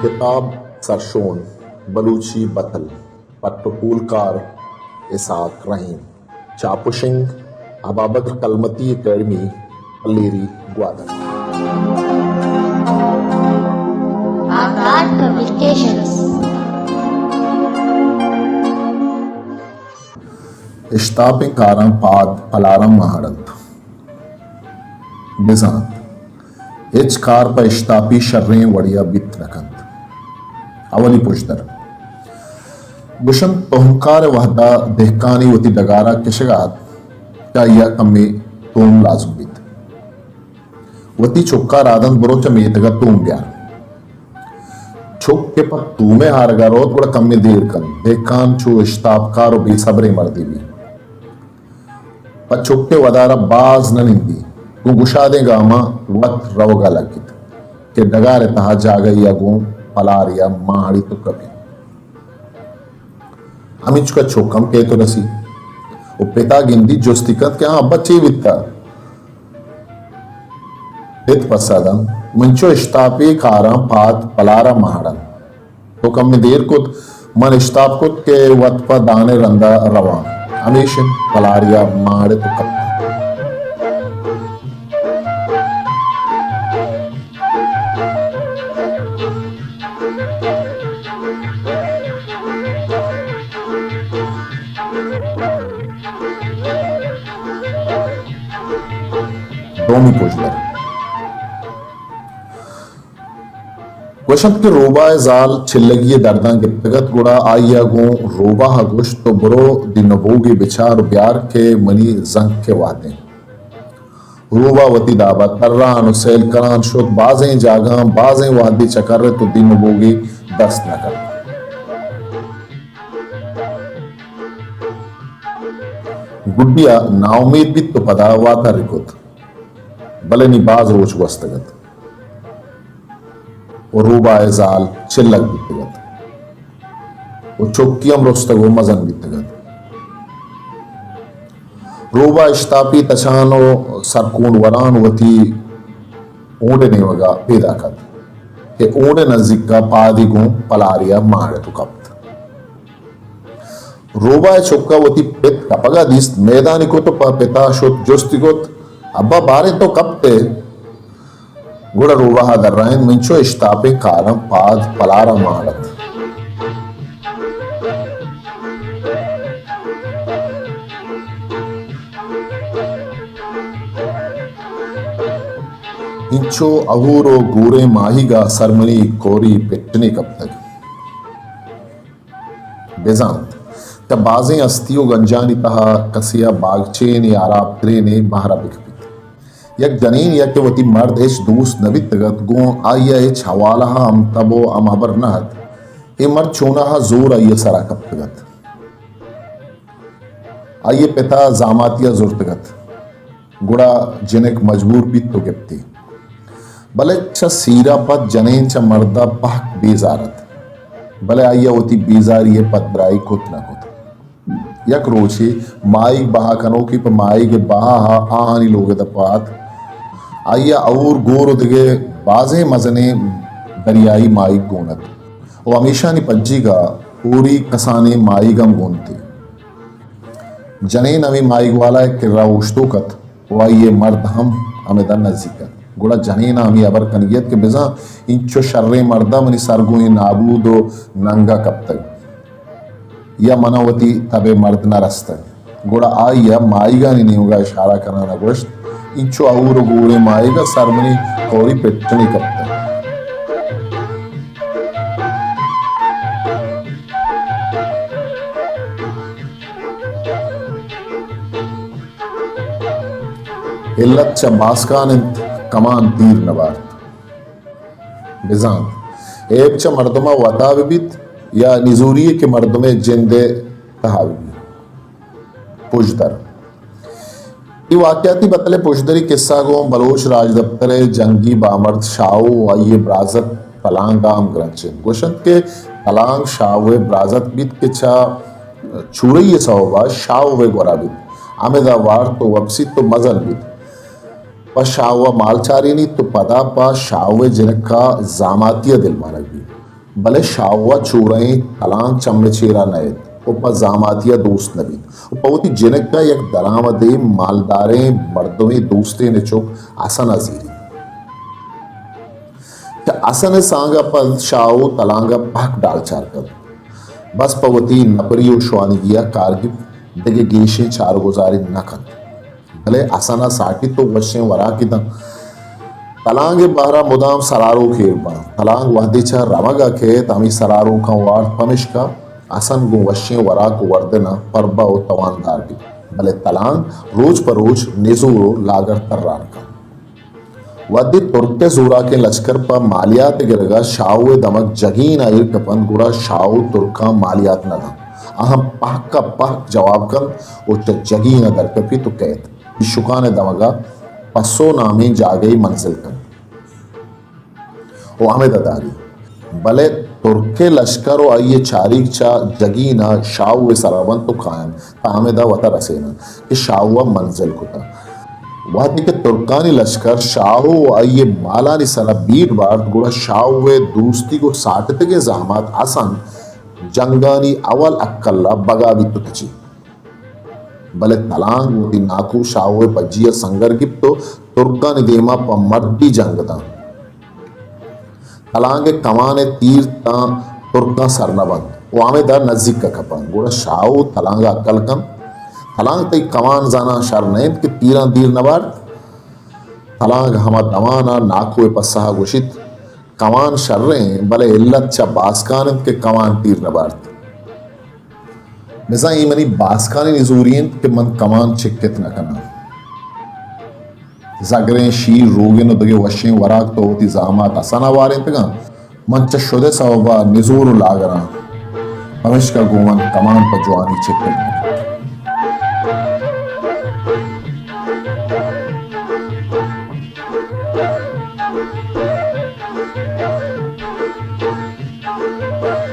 کتاب سرشون، بلوچی بتل، پٹ ءُ پولکار اسحاق رحیم۔ چاپ ءُ شنگ، ابابکر کلمتی اکیڈمی، پلیری، گوادر۔ آکار پبلیکیشنز۔ اشتاپیں کاراں پاد پلاراں ماڑ انت۔ بزانت، ہچ کار پہ اشتاپی شریں وڑیا بیت نہ کنت۔ اولی پژدر۔ گوشنت، تومکار ءِ وہدا دہکانی وتی ڈگارا کشگا ات کہ آئیا کمے توم لازم بیت۔ وتی چکا رادنت، برو چہ میتگا توم بیار۔ چک کہ پہ تومے ہارگا روت، گڑا کمے دیر کنت۔ دہکان چو اشتاپکار و بے صبریں مردے بیت۔ پہ چک ءِ ودارا باز نہ نندی، گوں گشادیں گاماں وت روگا لگت کہ ڈگار ءِ تہا جاگہے ءَ گوں پلارے ءَ ماڑیت و کپیت۔ ہمینچکا چک ہم کیت و رسی و پتا گندی، جستی کنت کہ ہاں ابا، چے بیتا؟ پت پسہ دنت، من چو اشتاپی کاراں پاد پلارا ماڑ انت۔ تو کمے دیر کت، من اشتاپ کت کہ وت پہ دانے رندا رواں۔ ہمیش انت، پلاریا ماڑت و کپت۔ دومی پژدر۔ گوشنت کہ روباہ ءِ زال چلگی ءِ درداں گپتگ ات، گڑا آئی ءَ گوں روباہ ءَ گوشت، تو برو دین و بوگے بچار و بیار کہ منی زنک ءِ وہد انت۔ روباہ وتی داب ءَ تران و سیل کنان شت، بازیں جاگہاں بازیں وہدے چکر ات و دین و بوگے دست نہ کپت۔ گڈی ءَ ناامید بیت و پدا واتر کت، بلے نی باز روچ گوستگ ات و روباہ ءِ زال چلگ بیتگ ات و چکی ہم رستگ و مزن بیتگ ات۔ روباہ اشتاپی تچان و سرکونڈ وران وتی اونڈ ءِ نیمگ ءَ پیداک ات کہ اونڈ ءِ نزیک ءَ پادی گوں پلارے ءَ ماڑت و کپت۔ روباہ ءِ چک ءَ وتی پت کپگ ءَ دیست، میدانی کت و پہ پت ءَ شت، جستی کت، ابا، باریں تو کپت ئے؟ گڑا روباہ ءَ درائینت، من چو اشتاپیں کاراں پاد پلار ءَ ماڑ ات۔ انچو اہور و گوریں ماہیگ ءَ سر منی کوری پٹنے کپتگ۔ بزانت، چہ بازیں ہستی و گنجانی تہا کسے ءَ باگچینے، آرابترینے بہر ءَ بکپیت۔ یک جنین یا کہ وتی مرد ہچ دوست نہ بیتگ ات، گوں آئی ءَ ہچ حوالہ ءَ ہم تب و ہم ہبر نہ ات۔ اے مرد چوناہا زور آئی ءِ سرا کپتگ ات۔ آئی ءِ پت ءَ زاماتی ءَ زرتگ ات، گڑا جنک مجبور بیت و گپتی۔ بلے چہ سیر ءَ پد جنین چہ مرد ءَ پہک بیزار ات، بلے آئی ءَ وتی بیزاری ءِ پدرائی کت نہ کت۔ یک روچے ماہیگ بہا کنوکے پہ ماہیگ ءِ بہا ءَ آہانی لوگ ءِ دپ ءَ ات۔ آئی ءَ اور گور و دگہ بازیں مزنیں دریائی ماہیگ گون ات و ہمیشانی پجیگ ءَ ہوری کسانیں ماہیگ ہم گون اتی۔ جنین ہمے ماہیگ والا ءِ کرا اوشتوک ات و آئی ءِ مرد ہم ہمدا نزیک ات۔ گڑا جنین ءَ ہمے ہبر کنگی ات کہ بزاں اینچو شریں مرد ءَ منی سر گوں اے نابود و ننگ ءَ کپتگ۔ یا من ءَ وتی تب ءِ مرد نہ رستگ۔ گڑا آئی ءَ ماہیگانی نیمگ ءَ اشارہ کنان ءَ گوشت، اینچو اہور و گوریں ماہیگ ءَ سر منی کوری پٹنی کپتگ۔ علت چہ باسکان انت، کمان تیر نہ بارت۔ بزانت، عیب چہ مردم ءَ وتا بہ بیت یا نزوری کہ مردم ءِ جند ءِ تہا بہ بیت۔ پژدر۔ اے واقعاتی بتل ءِ پژدری کسہ گوں بلوچ راجدپتر ءِ جنگی بامرد شاہو و آئی ءِ برازتک تلانگ ءَ ہمگرنچ انت۔ گوشنت کہ تلانگ شاہو ءِ برازتک بیت کہ چہ چورئی ءِ سوب ءَ شاہو ءِ گورا بیت۔ ہمدا وارت و وپسیت و مزن بیت۔ پہ شاہو ءَ مال چارینیت و پدا پہ شاہو ءِ جنک ءَ زاماتی ءَ دلمانگ بیت۔ بلے شاہو ءَ چورئیں تلانگ چم ءِ چیرا نئیت و پہ زاماتی ءَ دوست نہ بیت و پہ وتی جنک ءَ یک درآمدیں مالداریں مردمے دوستین ءِ چک حسن ءَ زیریت۔ چہ حسن ءِ سانگ ءَ پد شاہو تلانگ ءَ پہک ڈالچار کنت۔ بس پہ وتی نپری و شوانگی ءَ کار گیپت، دگہ گیشیں چارگزاری نہ کنت۔ بلے حسن ءَ ساٹیت و وشیں وراکے دنت۔ تلانگ ءِ بہر ءَ مدام سراروک ایر بنت۔ تلانگ وہدے چہ رمگ ءَ کئیت، ہمے سراروکاں وارت، پمشکا حسن گوں وشیں وراک و وردن ءَ پربہ و تواندار بیت۔ بلے تلانگ روچ پہ روچ نزور و لاگر تران کنت۔ وہدے ترک ءِ زوراکیں لشکر پہ مالیات ءِ گرگ ءَ شاہو ءِ دمگ جگین ءَ ایر کپنت، گڑا شاہو ترکاں مالیات نہ دنت۔ آہاں پہک ءَ پہک جواب کنت و چہ جگین ءَ درکپیت و کئیت۔ ایشکان ءِ دمگ ءَ پسو نامیں جاگہے منزل کنت و ہمدا داریت۔ بلے ترک ءِ لشکر و آئی ءِ چاریگ چہ جگین ءَ شاہو ءِ سرا بنت و کاینت تاں ہمدا وت ءَ رسیننت کہ شاہو ءَ منزل کتہ۔ وہدے کہ ترکانی لشکر شاہو و آئی ءِ مالانی سرا بیڑ بارت، گڑا شاہو ءِ دوستیگ و ساٹتگیں زامات حسن جنگانی اول ہکل ءَ بگا بیت و تچیت۔ بلے تلانگ وتی ناکو شاہو ءِ پجی ءَ سنگر گپت و ترکانی دیما پہ مردی جنگ دنت۔ تلانگ ءِ کمان ءِ تیر تاں ترکاں سر نہ بنت و ہمدا نزیک ءَ کپنت۔ گڑا شاہو تلانگ ءَ ہکل کنت، تلانگ، تئی کمان زاناں شر نہ انت کہ تیراں دیر نہ بارت؟ تلانگ ہما دمان ءَ ناکو ءِ پسہ ءَ گوشیت، کمان شریں، بلے علت چہ باسکان انت کہ کمان تیر نہ بارت۔ بزاں اے منی باسکانی نزوری انت کہ من کمان چکت نہ کناں۔ زگریں شیر، روگن و دگہ وشیں وراک تو وتی زامات حسن ءَ وارینتگاں۔ من چہ شد ءِ سوب ءَ نزور و لاگراں، پمیشکا گوں من کمان پہ جوانی چکت نہ کنت۔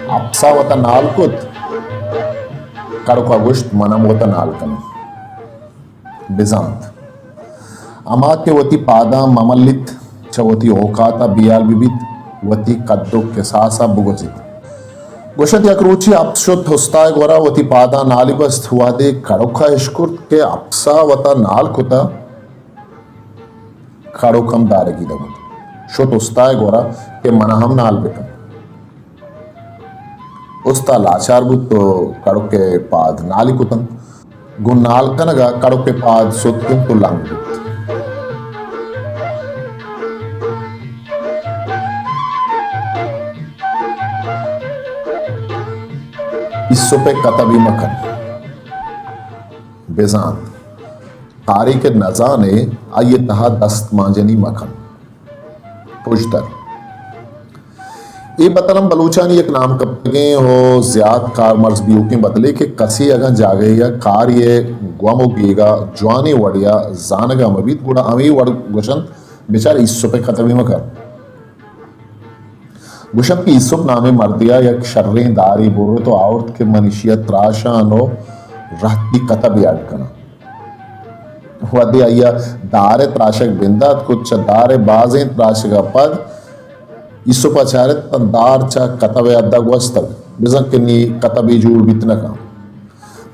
اپسا وتا نال کت۔ کڑکا گوشت، من ہم وتا نال کناں۔ بزانت، ہما کہ وتی پاداں مملیت، چہ وتی اوقاتا بیال ببیت، وتی قد و کساسا بگوزیت۔ گوشت، یک روچے اپس شت استائے گورا، وتی پاداں نالی بست، وہدے کڑکا اشکرت کہ اپسا وتا نال کتا، کڑک ہم دارگی نہ بوت۔ شت استائے گورا کہ منا ہم نال بکن۔ استا لاچار بوت و کڑک ء پاد نالی کتنت۔ گوں نال کنگا کڑک ء پاد ستکنت و لنگ بوت۔ ایسپ ء کتبی مکن۔ بزانت، کارے کہ نزانے، آئی ء تہا دست مانجنی مکن۔ پژدر۔ اے بتل ہم بلوچانی یک نام کپتگیں و زیات کارمرز بیوکیں بدلے کہ کسے اگاں جاگہے ء کارے ء گوم و گیگ ء جوانیں وڑے ء زانگ ء مہ بیت، گڑا ہمے وڑ گوشنت، بچار ایسپ ء کتبی مہ کن۔ گوشنت کہ ایسپ نامیں مردے ء یک شریں دارے برت و آورت کہ من ایشی ء تراشان و رہتی کتبے اڈ کناں۔ وہدے آئی ء دار ء تراشگ بندات کت، چہ دار ء بازیں تراشگ ء پد ایسپ ء چارت تاں دار چہ کتب ء ادا گوستگ، بزاں کہ نی کتبے جوڑ بیت نہ کنت۔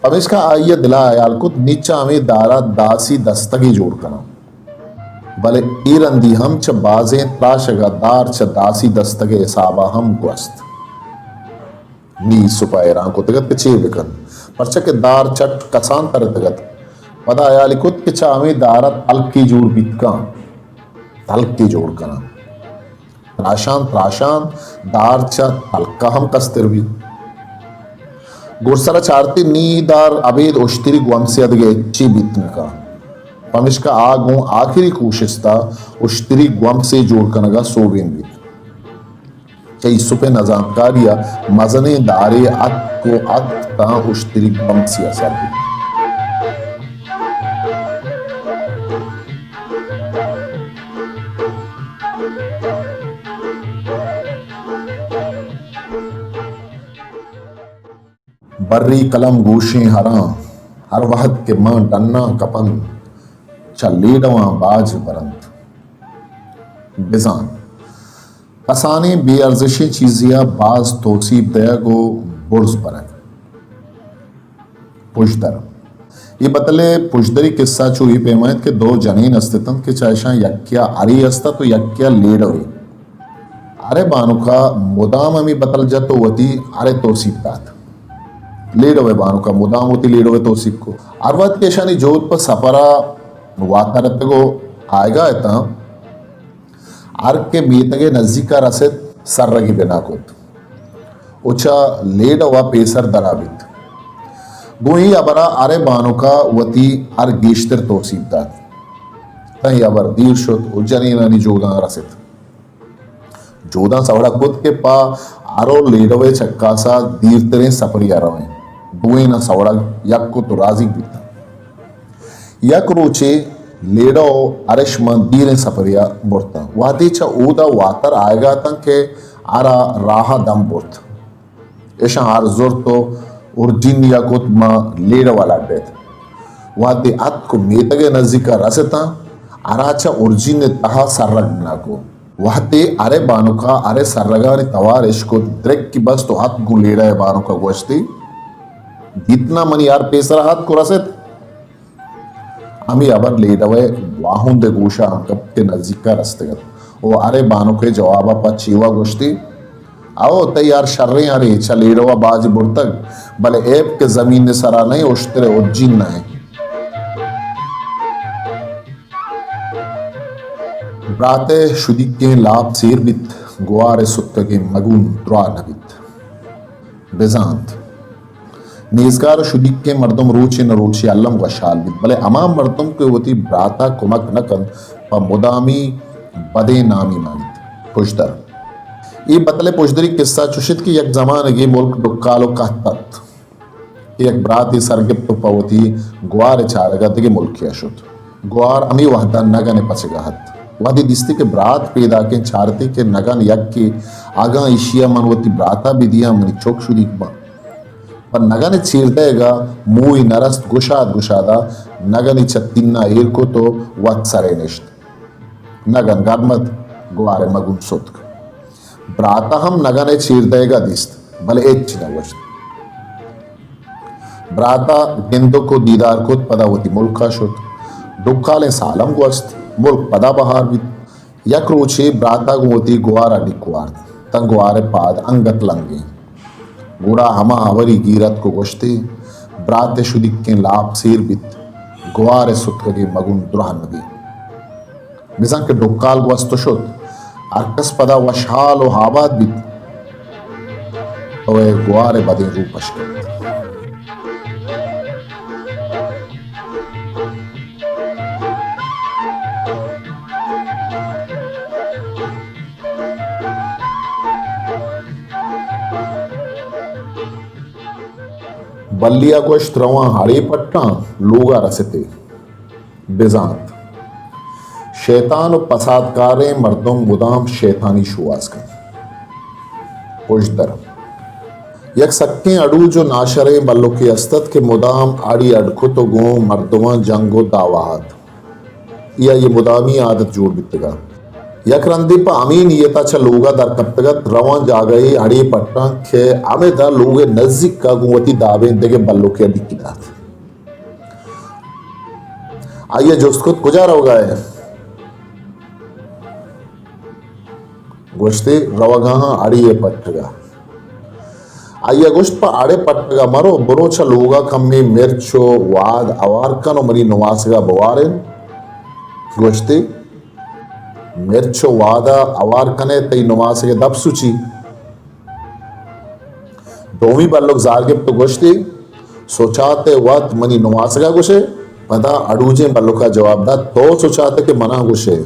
پمیشکا آئی ء دل ء ہیال کت، نی چہ ہمے دار ء داسی دستگے جوڑ کناں۔ بلے اے رندی ہم چہ بازیں تراشگ ء دار چہ داسی دستگ ء حساب ء ہم گوست۔ نی ایسپ ء حیران کتگ ات کہ چے بہ کنت، پرچا کہ دار چٹ کسان ترتگ ات۔ پدا ہیالے کت کہ چہ ہمے دار ء تلکے جوڑ بیت کنت، تلکے جوڑ کناں۔ تراشان تراشان دار چہ تلک ء ہم کستر بیت۔ گڈسر ء چارتی نی دار ابید اشتری گومسے ء دگہ ہچی بیت نہ کنت۔ پمیشکا آ گوں آخری کوشست ء اشتری گومسے جوڑ کنگ ء سوبین بیت۔ چہ ایسپ ء نزانتکاری ء مزنیں دارے اتک و اتک تاں اشتری گومسے ء سر بیت۔ بری قلم گوشیں ہراں، ہر وہد کہ ماں ڈناں کپنت، چہ لیڈواں باج برنت۔ بزان کسانیں بے ارزشیں چیزے ءَ باز توسیپ دئیگ ءُ برز برگ۔ پژدر۔ اے بتل ءِ پژدری کسہ چو اے پیم ءَ انت کہ دو جنین است اتنت کہ چہ اشاں یکے ءَ ہرے است ات ءُ یکے ءَ لیڈوے۔ ہرے بانک ءَ مدام ہمے بتل جت ءُ وتی ہرے توسیپ دات۔ لیڈوے بانک ءَ مدام وتی لیڈوے توسیپ کو۔ ہر وہد کہ اشانی جہد پہ سپر ءَ واتر اتگ ءُ آیگ ءَ اتاں، ہر کہ میتگ ءِ نزیک ءَ رست، سرگی بنا کت ءُ چہ لیڈو ءَ پیسر درا بیت۔ گوں اے ہبر ءَ ہرے بانک ءَ وتی ہر گیشتر توسیپ دات۔ تاں اے ہبر دیر شت ءُ جنینانی جہداں رست۔ جہداں سوڑگ کت کہ پہ ہر ءُ لیڈو ءِ چکاس ءَ دیرتریں سپرے ءَ رویں۔ دوئیناں سوڑگ یک کت ءُ رازیگ بیتاں۔ یک روچے لیڈو ہرش ماں دیریں سپرے ءَ برتاں۔ وہدے چہ اود ءَ واتر آیگ ءَ اتاں کہ ہر ءَ راہ ءَ دم برت۔ اشاں ہر زرت ءُ ارجینی ءَ کت ماں لیڈو ءَ لڈت۔ وہدے اتک ءُ میتگ ءِ نزیک ءَ رستاں، ہر ءَ چہ ارجین ءِ تہا سرگ بنا کو۔ وہدے ہرے بانک ءَ ہرے سرگانی توار اش کت، درکی بست ءُ اتک گوں لیڈو ءِ بانک ءَ گوشتی، دیت نا منی ہر پیسر ءَ اتک ءُ رست۔ ہمے ہبر لیڈو ءِ واہند ءِ گوش ءَ کپت کہ نزیک ءَ رستگ ات ءُ ہرے بانک ءِ جواب ءَ پہ چیوا گوشتی، او تئی ہر شریں ہرے چہ لیڈو ءَ باج برتگ، بلے ایب کہ زمین ءِ سرا نئیں، اشتر ءِ ارجین ءَ انت۔ برات ءِ شدیکیں لاپ سیر بیت، گوار ءِ ستکگیں مگون دراہ نہ بیت۔ بزانت، نیزگار ءُ شدیکیں مردم روچے نہ روچے الم وشحال بیت، بلے ہما مردم کہ وتی برات ءَ کمک نہ کنت، پہ مدامی بدیں نامی مانیت۔ پژدر۔ اے بتل ءِ پژدری کسہ چوش ات کہ یک زمانگے ملک ڈکال ءُ کہت ات۔ یک براتے سرگپت ءُ پہ وتی گوار ءِ چارگ ءَ دگہ ملکے ءَ شت۔ گوار ہمے وہد ءَ نگن ءِ پچگ ءَ ات۔ وہدے دیستی کہ برات پیداکیں، چارتی کہ نگن یکے، اگاں ایشی ءَ من وتی برات ءَ بدیاں، منی چک شدیک باں۔ پہ نگن ءِ چیر دئیگ ءَ موئی نہ رست، گشاد گشاد ءَ نگنے چہ تین ءَ ایر کت ءُ وت سر ءَ نشت۔ نگن گرم ات، گوار ءِ مگون ستک۔ برات ءَ ہم نگن ءِ چیر دئیگ ءَ دیست، بلے ہچ نہ گوشت۔ برات ءَ گندک ءُ دیدار کت، پدا وتی ملک ءَ شت۔ ڈکالیں سال ہم گوست، ملک پدا بہار بیت۔ یک روچے برات ءَ گوں وتی گوار ءَ ڈیک وارت، تاں گوار ءِ پاد انگت لنگیں۔ گڑا ہما ہبری گیر اتک ءُ گوشتی، برات ءِ شدیکیں لاپ سیر بیت، گوار ءِ ستکگیں مگون دراہ نہ بیت۔ بزاں کہ ڈکال گوست ءُ شت، ہرکس پدا وشحال ءُ آباد بیت۔ تو اے گوار ءِ بدیں روپ اش کنت۔ بلی ءَ گوشت، رواں ہڑے پٹاں، لوگ ءَ رستے۔ بزانت، شیطان ءُ پسادکاریں مردم مدام شیطانی شوہاز کنت۔ پژدر۔ یک سکیں اڑوج ءُ ناشریں بلکے است ات کہ مدام اڑی اڈ کت ءُ گوں مردماں جنگ ءُ دعوا ات۔ اے آئی ءِ مدامی عادت جوڑ بیتگ ات۔ یک رندے پہ ہمے نیت ءَ چہ لوگ ءَ در کپتگ ات، رواں جاگہے اڑے پٹاں کہ ہمدا لوگ ءِ نزیک ءَ گوں وتی دابیں دگہ بلکے ءَ ڈکی دات۔ آئی ءَ جست کت، کجا روگ ءَ ئے؟ گوشتی، روگ ءَ آں اڑے ءِ پٹگ ءَ۔ آئی ءَ گوشت، پہ اڑے پٹگ ءَ مرو، برو چہ لوگ ءَ کمے مرچ ءُ واد ہوار کن ءُ منی نماسگ ءَ بوارین۔ گوشتی، مرچ ءُ واد ءَ ہوار کن ئے، تئی نماسگ ءِ دپ سوچی۔ دومی بلک زار گپت ءُ گوشتی، سوچات ءَ وت منی نماسگ ءَ گوش ئے؟ پدا اڑوجیں بلک ءَ جواب دات، تو سوچات ءَ کہ من ءَ گوش ئے؟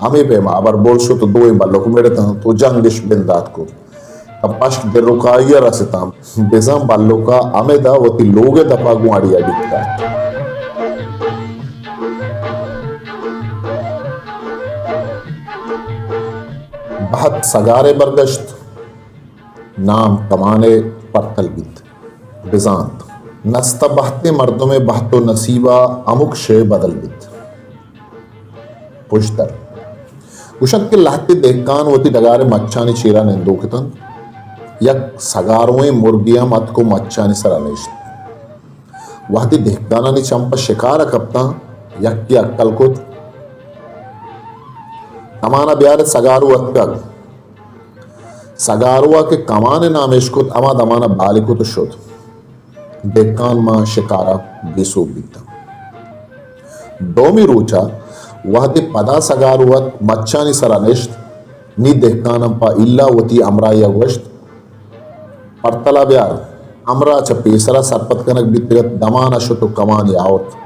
ہمے پیم ءَ ہبر بول شت ءُ دوئیں بلک مڑتاں ءُ جنگ اش بندات کت۔ تاں پشک درکائی ءَ رستاں، بزاں بلک ءَ ہمدا وتی لوگ ءِ دپ ءَ گوں اڑے ءَ ڈیک دات۔ بہت سگارے برگشت۔ نام کمان ءِ پرتل بیت۔ بزانت، نستہ بہتیں مردمے بہت و نصیبا ہمک شے بدل بیت۔ پژدر۔ گوشنت کہ لہتے دہکان وتی ڈگارے مچانی چیرا نندوک اتنت۔ یک سگاروئیں مرگے ہم اتک و مچانی سرا نشت۔ وہدے دہکانانی چم پہ شکارا کپتاں، یکے اکل کت، کمانا بیارت، سگارو اتکگ۔ سگاروا کہ کمان نام اشکت، ہما دمانا بالی کت و شت۔ دہکان ماں شکارا بے سوب بیتاں۔ دومی روچا وہدے پدا سگارو اتک، مچانی سرا نشت، نی دہکاناں پہ ایلا وتی ہمراہیا گوشت، پرتلا بیار۔ ہمراہ چہ پیسرا سرپد کنگ بیتگ ات، دمانا شت و کمانی آورت۔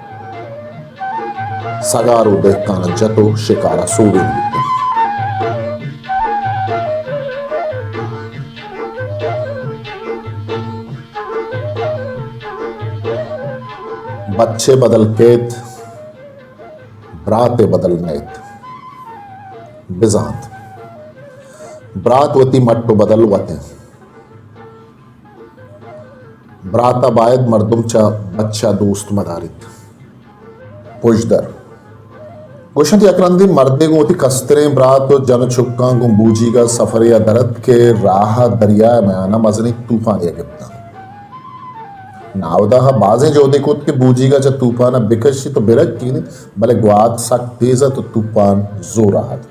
سگار و دہکاناں جت و شکارا سوبین بیت۔ بچے بدل کیت، برات بدل نیت۔ بزانت، برات وتی مٹ و بدل وت انت۔ براتا باید مردم چہ بچا دوست مداریت۔ پژدر۔ گوشنت یک رندے مردے گوں وتی کستریں برات و جن و چکاں گوں بوجیگا سفرے ء در اتک کہ راہ ء دریا ء میان ء مزنیں توپانے ء گپتاں۔ ناہدا ء بازیں جہدے کت کہ بوجیگا چہ توپان ء بکشیت و برکینیت، بلے گوات سک تیز ات و توپان زور ء ات۔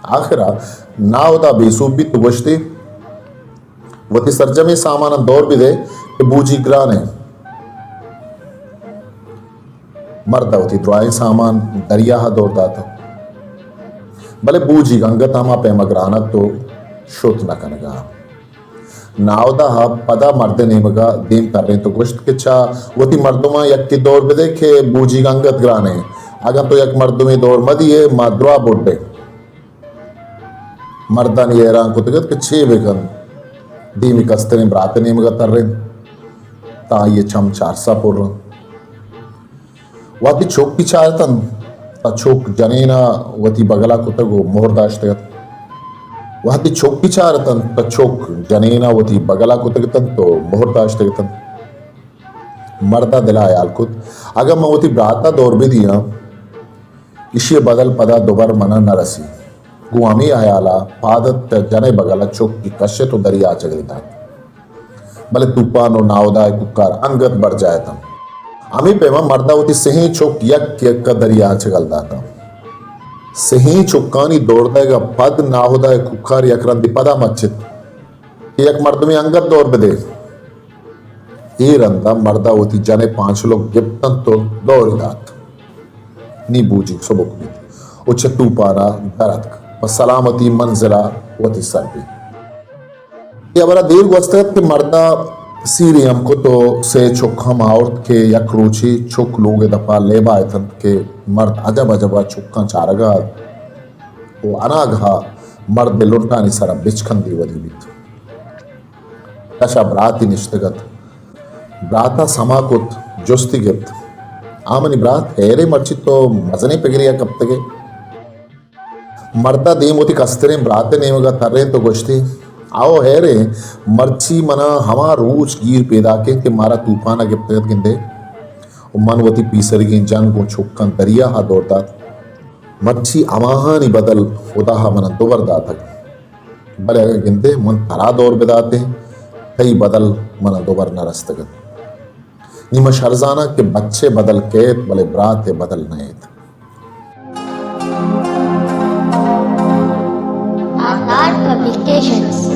آخر ء ناہدا بے سوب بیت و گوشتی، وتی سرجمیں ساماناں دور بدئے کہ بوجیگ گران انت۔ مرد ء وتی درائیں سامان دریا ء دور داتاں، بلے بوجیگ انگت ہما پیم ء گران ات و شت نہ کنگ ء ات۔ ناہدا ء پدا مرد ء نیمگ ء دیم ترینت و گوشت کہ چہ وتی مردماں یکے دور بدئے کہ بوجیگ انگت گران انت۔ اگاں تو یک مردمے دور مہ دیئے، ما دراہ بڈیں۔ مردانی حیران کتگ ات کہ چے بہ کنت۔ دیمی کستریں برات ء نیمگ ء ترینت، تاں آئی ء چم چارسا پر انت۔ وہدے چک بچار اتنت، تاں چک جنین ء وتی بگل ء کتگ و مہر داشتگ ات۔ وہدے چک بچار اتنت، تاں چک جنین ء وتی بگل ء کتگ اتنت و مہر داشتگ اتنت۔ مرد ء دل ء ہیال کت، اگاں من وتی برات ء دور بدیاں، ایشی ء بدل پدا دوبر من ء نہ رسی۔ گوں ہمے ہیال ء پاد ات، جن ء بگل ء چکی کشت و دریا ء چگل دات۔ بلے توپان و ناہدا ء کوکار انگت برجاہ اتنت۔ ہمے پیم ء مرد ء وتی سہیں چک یک یک ء دریا ء چگل داتاں۔ سہیں چکانی دور دئیگ ء پد ناہدا ء کوکار یک رندے پدا مچت کہ یک مردمے انگت دور بدے۔ اے رند ء مرد ء وتی جن ء پانچلک گپت انت و دور دات۔ نی بوجیگ سبک بیت و چہ توپان ء در اتک، پہ سلامتی منزل ء وتی سر بیت۔ اے ہبر ء دیر گوستگ ات کہ مرد ء سیرے ہم کت و سے چک ہم آورت کہ یک روچے چک لوگ ء دپ ء لیب ء اتنت کہ مرد عجب عجب ء چکاں چارگ ء ات و اناگہ ء مرد ء لنٹانی سر ء بچکندے ودی بیت۔ کش ء براتے نشتگ ات۔ برات ء سما کت، جستی گپت، آ منی برات، ہیرے مرچی تو مزنیں پگرے ء کپتگ ئے؟ مرد ء دیم وتی کستریں برات ء نیمگ ء ترینت و گوشتی، آؤ ہیریں، مرچی من ء ہما روچ گیر پیداک انت کہ مارا توپان ء گپتگ ات گندے و من وتی پیسریگیں جن گوں چکاں دریا ء دور دات۔ مرچی ہماہانی بدل خدا ء من ء دوبر داتگ۔ بلے اگاں گندے من ترا دور بداتیں، تئی بدل من ء دوبر نہ رستگ ات۔ نی من شر زاناں کہ بچے بدل کیت، بلے برات ء بدل نہ ایت۔ آکار پبلیکیشنز۔